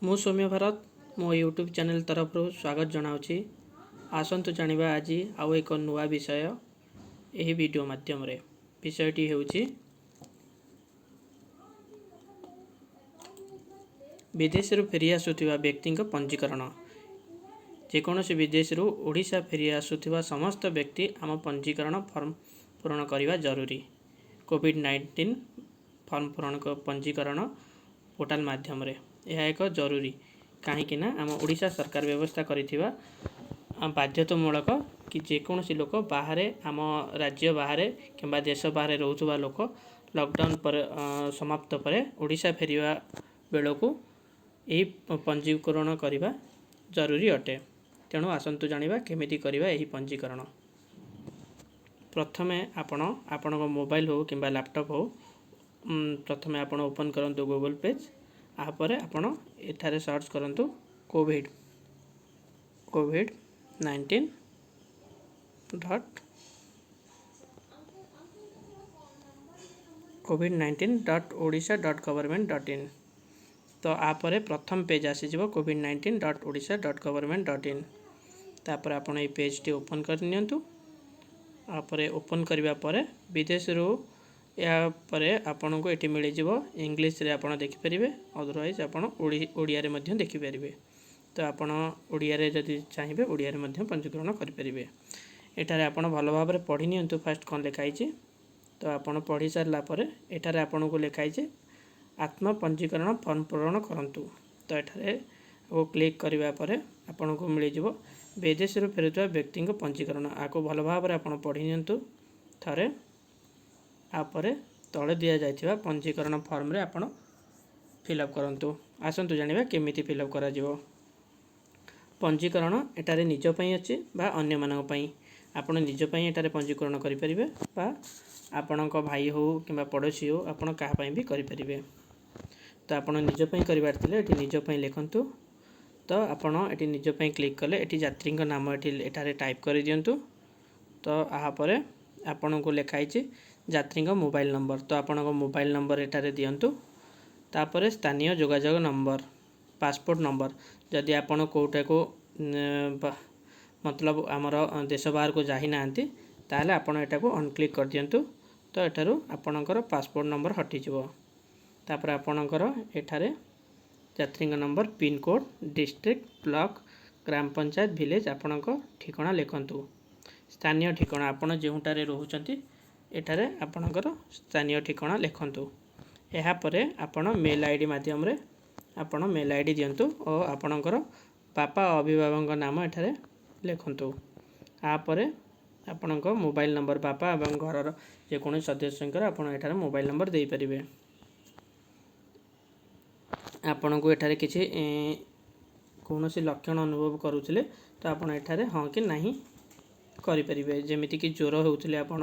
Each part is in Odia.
ମୁଁ ସୌମ୍ୟ ଭାରତ ମୋ ୟୁଟ୍ୟୁବ୍ ଚ୍ୟାନେଲ୍ ତରଫରୁ ସ୍ୱାଗତ ଜଣାଉଛି। ଆସନ୍ତୁ ଜାଣିବା ଆଜି ଆଉ ଏକ ନୂଆ ବିଷୟ ଏହି ଭିଡ଼ିଓ ମାଧ୍ୟମରେ। ବିଷୟଟି ହେଉଛି ବିଦେଶରୁ ଫେରି ଆସୁଥିବା ବ୍ୟକ୍ତିଙ୍କ ପଞ୍ଜୀକରଣ। ଯେକୌଣସି ବିଦେଶରୁ ଓଡ଼ିଶା ଫେରି ଆସୁଥିବା ସମସ୍ତ ବ୍ୟକ୍ତି ଆମ ପଞ୍ଜୀକରଣ ଫର୍ମ ପୂରଣ କରିବା ଜରୁରୀ। କୋଭିଡ଼-19 ଫର୍ମ ପୂରଣ ପଞ୍ଜୀକରଣ ପୋର୍ଟାଲ ମାଧ୍ୟମରେ ଏହା ଏକ ଜରୁରୀ, କାହିଁକିନା ଆମ ଓଡ଼ିଶା ସରକାର ବ୍ୟବସ୍ଥା କରିଥିବା ବାଧ୍ୟତାମୂଳକ କି ଯେକୌଣସି ଲୋକ ବାହାରେ, ଆମ ରାଜ୍ୟ ବାହାରେ କିମ୍ବା ଦେଶ ବାହାରେ ରହୁଥିବା ଲୋକ ଲକଡାଉନ୍ ପରେ ସମାପ୍ତ ପରେ ଓଡ଼ିଶା ଫେରିବା ବେଳକୁ ଏହି ପଞ୍ଜୀକରଣ କରିବା ଜରୁରୀ ଅଟେ। ତେଣୁ ଆସନ୍ତୁ ଜାଣିବା କେମିତି କରିବା ଏହି ପଞ୍ଜୀକରଣ। ପ୍ରଥମେ ଆପଣ ଆପଣଙ୍କ ମୋବାଇଲ ହେଉ କିମ୍ବା ଲ୍ୟାପଟପ୍ ହେଉ, ପ୍ରଥମେ ଆପଣ ଓପନ୍ କରନ୍ତୁ ଗୁଗଲ୍ ପେଜ୍। ତାପରେ ଆପଣ ଏଠାରେ ସର୍ଚ୍ଚ କରନ୍ତୁ covid 19 dot covid19.odisha.government.in। ତ ଆପରେ ପ୍ରଥମ ପେଜ୍ ଆସିଯିବ covid19.odisha.government.in। ତାପରେ ଆପଣ ଏଇ ପେଜ୍ଟି ଓପନ୍ କରିନିଅନ୍ତୁ। ତାପରେ ଓପନ୍ କରିବା ପରେ ବିଦେଶରୁ ଏହାପରେ ଆପଣଙ୍କୁ ଏଠି ମିଳିଯିବ, ଇଂଲିଶରେ ଆପଣ ଦେଖିପାରିବେ, ଅଦରୱାଇଜ୍ ଆପଣ ଓଡ଼ିଆରେ ମଧ୍ୟ ଦେଖିପାରିବେ। ତ ଆପଣ ଓଡ଼ିଆରେ ଯଦି ଚାହିଁବେ, ଓଡ଼ିଆରେ ମଧ୍ୟ ପଞ୍ଜୀକରଣ କରିପାରିବେ। ଏଠାରେ ଆପଣ ଭଲ ଭାବରେ ପଢ଼ି ନିଅନ୍ତୁ ଫାଷ୍ଟ କ'ଣ ଲେଖା ହେଇଛି। ତ ଆପଣ ପଢ଼ି ସାରିଲା ପରେ ଏଠାରେ ଆପଣଙ୍କୁ ଲେଖା ହେଇଛି ଆତ୍ମ ପଞ୍ଜୀକରଣ ଫର୍ମ ପୂରଣ କରନ୍ତୁ। ତ ଏଠାରେ କ୍ଲିକ୍ କରିବା ପରେ ଆପଣଙ୍କୁ ମିଳିଯିବ ବିଦେଶରୁ ଫେରୁଥିବା ବ୍ୟକ୍ତିଙ୍କ ପଞ୍ଜୀକରଣ। ଆକୁ ଭଲ ଭାବରେ ଆପଣ ପଢ଼ି ନିଅନ୍ତୁ ଥରେ। ତାପରେ ତଳେ ଦିଆଯାଇଥିବା ପଞ୍ଜୀକରଣ ଫର୍ମରେ ଆପଣ ଫିଲ୍ଅପ୍ କରନ୍ତୁ। ଆସନ୍ତୁ ଜାଣିବା କେମିତି ଫିଲ୍ଅପ୍ କରାଯିବ। ପଞ୍ଜୀକରଣ ଏଠାରେ ନିଜ ପାଇଁ ଅଛି ବା ଅନ୍ୟମାନଙ୍କ ପାଇଁ। ଆପଣ ନିଜ ପାଇଁ ଏଠାରେ ପଞ୍ଜୀକରଣ କରିପାରିବେ ବା ଆପଣଙ୍କ ଭାଇ ହେଉ କିମ୍ବା ପଡ଼ୋଶୀ ହେଉ, ଆପଣ କାହା ପାଇଁ ବି କରିପାରିବେ। ତ ଆପଣ ନିଜ ପାଇଁ କରିବାର ଥିଲେ ଏଠି ନିଜ ପାଇଁ ଲେଖନ୍ତୁ। ତ ଆପଣ ଏଠି ନିଜ ପାଇଁ କ୍ଲିକ୍ କଲେ ଏଠି ଯାତ୍ରୀଙ୍କ ନାମ ଏଠି ଏଠାରେ ଟାଇପ୍ କରିଦିଅନ୍ତୁ। ତ ଏହାପରେ ଆପଣଙ୍କୁ ଲେଖା ହେଇଛି ଯାତ୍ରୀଙ୍କ ମୋବାଇଲ ନମ୍ବର। ତ ଆପଣଙ୍କ ମୋବାଇଲ ନମ୍ବର ଏଠାରେ ଦିଅନ୍ତୁ। ତାପରେ ସ୍ଥାନୀୟ ଯୋଗାଯୋଗ ନମ୍ବର, ପାସପୋର୍ଟ ନମ୍ବର। ଯଦି ଆପଣ କେଉଁଟାକୁ ମତଲବ ଆମର ଦେଶ ବାହାରକୁ ଯାଇନାହାନ୍ତି, ତାହେଲେ ଆପଣ ଏଟାକୁ ଅନକ୍ଲିକ୍ କରିଦିଅନ୍ତୁ। ତ ଏଠାରୁ ଆପଣଙ୍କର ପାସପୋର୍ଟ ନମ୍ବର ହଟିଯିବ। ତାପରେ ଆପଣଙ୍କର ଏଠାରେ ଯାତ୍ରୀଙ୍କ ନମ୍ବର, ପିନକୋଡ଼୍, ଡିଷ୍ଟ୍ରିକ୍ଟ, ବ୍ଲକ, ଗ୍ରାମ ପଞ୍ଚାୟତ, ଭିଲେଜ, ଆପଣଙ୍କ ଠିକଣା ଲେଖନ୍ତୁ। ସ୍ଥାନୀୟ ଠିକଣା, ଆପଣ ଯେଉଁଠାରେ ରହୁଛନ୍ତି, ଏଠାରେ ଆପଣଙ୍କର ସ୍ଥାନୀୟ ଠିକଣା ଲେଖନ୍ତୁ। ଏହାପରେ ଆପଣ ମେଲ୍ I D ମାଧ୍ୟମରେ ଆପଣ ମେଲ୍ I D ଦିଅନ୍ତୁ ଓ ଆପଣଙ୍କର ବାପା ଅଭିଭାବକଙ୍କ ନାମ ଏଠାରେ ଲେଖନ୍ତୁ। ତାପରେ ଆପଣଙ୍କ ମୋବାଇଲ ନମ୍ବର, ବାପା ଏବଂ ଘରର ଯେକୌଣସି ସଦସ୍ୟଙ୍କର ଆପଣ ଏଠାରେ ମୋବାଇଲ ନମ୍ବର ଦେଇପାରିବେ। ଆପଣଙ୍କୁ ଏଠାରେ କିଛି କୌଣସି ଲକ୍ଷଣ ଅନୁଭବ କରୁଥିଲେ ତ ଆପଣ ଏଠାରେ ହଁ କି ନାହିଁ କରିପାରିବେ। ଯେମିତିକି ଜ୍ୱର ହେଉଥିଲେ ଆପଣ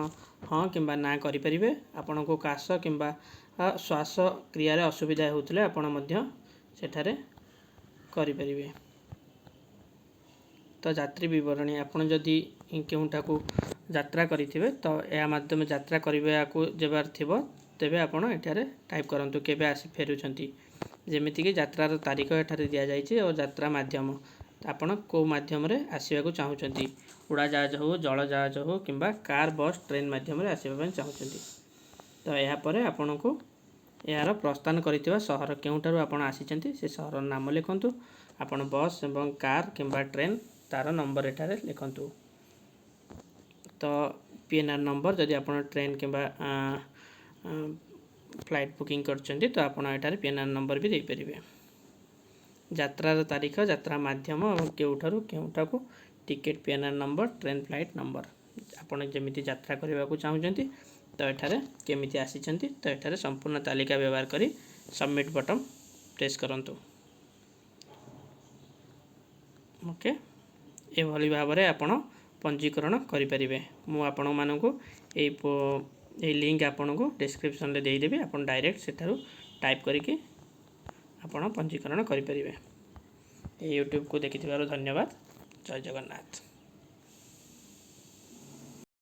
ହଁ କିମ୍ବା ନା କରିପାରିବେ। ଆପଣଙ୍କୁ କାଶ କିମ୍ବା ଶ୍ୱାସ କ୍ରିୟାରେ ଅସୁବିଧା ହେଉଥିଲେ ଆପଣ ମଧ୍ୟ ସେଠାରେ କରିପାରିବେ। ତ ଯାତ୍ରୀ ବିବରଣୀ, ଆପଣ ଯଦି କେଉଁଠାକୁ ଯାତ୍ରା କରିଥିବେ, ତ ଏହା ମାଧ୍ୟମରେ ଯାତ୍ରା କରିବାକୁ ଯିବାର ଥିବ, ତେବେ ଆପଣ ଏଠାରେ ଟାଇପ୍ କରନ୍ତୁ କେବେ ଆସି ଫେରୁଛନ୍ତି। ଯେମିତିକି ଯାତ୍ରାର ତାରିଖ ଏଠାରେ ଦିଆଯାଇଛି ଓ ଯାତ୍ରା ମାଧ୍ୟମ, ଆପଣ କେଉଁ ମାଧ୍ୟମରେ ଆସିବାକୁ ଚାହୁଁଛନ୍ତି, ଉଡ଼ାଜାହାଜ ହେଉ, ଜଳଜାହାଜ ହେଉ କିମ୍ବା କାର୍, ବସ୍, ଟ୍ରେନ୍ ମାଧ୍ୟମରେ ଆସିବା ପାଇଁ ଚାହୁଁଛନ୍ତି। ତ ଏହାପରେ ଆପଣଙ୍କୁ ଏହାର ପ୍ରସ୍ଥାନ କରିଥିବା ସହର, କେଉଁଠାରୁ ଆପଣ ଆସିଛନ୍ତି ସେ ସହରର ନାମ ଲେଖନ୍ତୁ। ଆପଣ ବସ୍ ଏବଂ କାର୍ କିମ୍ବା ଟ୍ରେନ୍ ତା'ର ନମ୍ବର ଏଠାରେ ଲେଖନ୍ତୁ। ତ ପିଏନ୍ଆର୍ ନମ୍ବର, ଯଦି ଆପଣ ଟ୍ରେନ୍ କିମ୍ବା ଫ୍ଲାଇଟ୍ ବୁକିଂ କରିଛନ୍ତି, ତ ଆପଣ ଏଠାରେ ପିଏନ୍ଆର୍ ନମ୍ବର ବି ଦେଇପାରିବେ। ଯାତ୍ରାର ତାରିଖ, ଯାତ୍ରା ମାଧ୍ୟମ ଏବଂ କେଉଁଠାରୁ କେଉଁଠାକୁ, ticket PNR number, train flight number, ଆପଣ ଯେମିତି ଯାତ୍ରା କରିବାକୁ ଚାହୁଁଛନ୍ତି, ତ ଏଠାରେ କେମିତି ଆସିଛନ୍ତି, ତ ଏଠାରେ ସମ୍ପୂର୍ଣ୍ଣ ତାଲିକା ବ୍ୟବହାର କରି ସବମିଟ୍ ବଟନ୍ ପ୍ରେସ୍ କରନ୍ତୁ। ଓକେ, ଏଭଳି ଭାବରେ ଆପଣ ପଞ୍ଜୀକରଣ କରିପାରିବେ। ମୁଁ ଆପଣମାନଙ୍କୁ ଏଇ ଲିଙ୍କ ଆପଣଙ୍କୁ ଡିସ୍କ୍ରିପସନ୍ରେ ଦେଇଦେବି। ଆପଣ ଡାଇରେକ୍ଟ ସେଠାରୁ ଟାଇପ୍ କରିକି ଆପଣ ପଞ୍ଜୀକରଣ କରିପାରିବେ। ଏଇ ୟୁଟ୍ୟୁବକୁ ଦେଖିଥିବାରୁ ଧନ୍ୟବାଦ। ଜୟ ଜଗନ୍ନାଥ।